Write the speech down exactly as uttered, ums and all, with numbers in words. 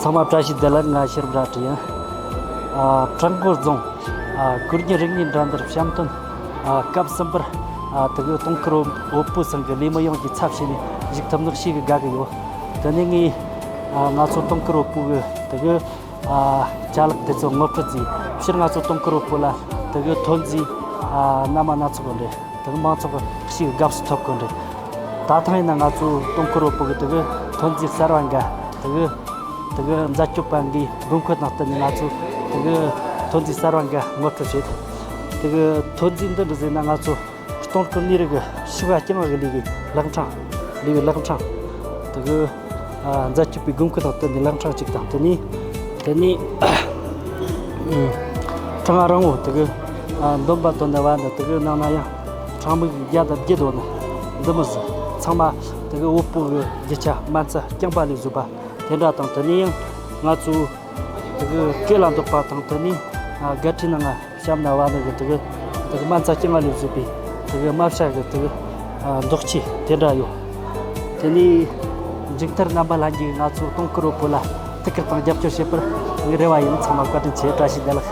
ཚང་མ་བཀྲ་ཤིས་བདེ་ལེགས། ང་ཤེས་རབ་ར་ཀྲི་ཡིན། ཨ། བྲག་འགོ་རྫོང་། ཨ། དགུ་བརྙན་རིག་གནས་འགྲན་བསྡུར་བཤམས་སྟོན། ཨ། སྐབས་གསུམ་པར། ཨ། དེ་གི་དུང་དཀར་བོད་པོ་ཚང་གི་ལས་མི་ཡོངས་ཀྱི་ཚབ་བྱས་ནས་ཞུགས་ཐུབ་ནོ་ཞེ་གི་དགའ་གི་ཡོད། དེ་ནས་ངས། ཨ། ང་ཚོ་དུང་དཀར་བོད་པོ་གི་དེ་གི། ཨ། ཅ་ལག་དེ་ཚོ་ངོ་སྤྲོད་བྱས། སྤྱིར་ང་ཚོ་དུང་དཀར་བོད་པོ་ལ་དེ་གི་ཐོན་རྫས། ཨ། སྣ་མ་སྣ་ཚོགས་ཀྱི་རེད། དེ་གི་མང་ཚོགས་ཀྱི་ཞེ་གི་དགའ་བསུ་ཐོབ་གི་རེད། ད་ཐེངས་ཡིན་ན་ང་ཚོ་དུང་དཀར་བོད་པོ་གི་དེ་གི་ཐོན་རྫས་གསར་བ་འགའ། དེ་གི་དེ་གི་མཛད་སྤྱོད་པ་འགའི་དགོས་མཁོ་དང་བསྟུན་ནས་ང་ཚོ་དེ་གི་ཐོན་རྫས་གསར་བ་འགའ་ངོ་སྤྲོད་བྱེད། དེ་གི་ཐོན་རྫས་འདི་འདྲ་ཟེར་ན། ང་ཚོ་དུང་དཀར་གནས་རི་གི་ཕྱུ་པ་རྐྱང་གི་ལས་པའི་ལག་འཕྲང་། ལས་པའི་ལག་འཕྲང་། དེ་གི། ཨ། མཛད་སྤྱོད་པའི་དགོས་མཁོ་དང་བསྟུན་ནས་ལག་འཕྲང་གཅིག་དང་། དེ་ནས། དེ་ནས། ཨ། ཕྲེང་བ་རིང་བོ་དེ་གི། ཨ། འདོན་པ་དོན་ནི་བ་ནི། དེ་གི་ནང་ན་ཡང་ཕྲེང་མིག་བརྒྱ་དང་བརྒྱད་དོ་ནི་འདི་མོ་ཟིག་ཚང་མ་དེ་གི་བོད་པོ་གི་རྒྱུ་ཆ་སྨན་རྩྭ་རྐྱང་པ་ལས་བཟོས་པ་དེ་འདྲ་དང་། དེ་ནས་ཡང་ང་ཚོ་དེ་གི་སྐེ་ལ་འདོགས་པ་དང་། དེ་ནས། ཨ། སྒལ་ཚིགས་ནང་ང་བཤམས་ན་བ་ནི་གི་དེ་གི། དེ་གི་སྨན་རྩྭ་རྐྱང་པ་ལས་བཟོས་པའི་དེ་གི་རྨ་བྱ་གི་དེ་གི། ཨ། འདོགས་ཆས་དེ་འདྲ་ཡོད། དེ་ནས་མཇུག་མཐར་རྣམ་པ་ལྷན་རྒྱས་ང་ཚོ་དུང་དཀར་བོད་པོ་ལ་ཐུགས་ཁུར་དང་རྒྱབ་སྐྱོར་བྱེད་པར་ངའི་རེ་བ་ཡིན། ཚང་མ་བཀའ་དྲིན་ཆེ། བཀྲ་ཤིས་བདེ་ལེགས།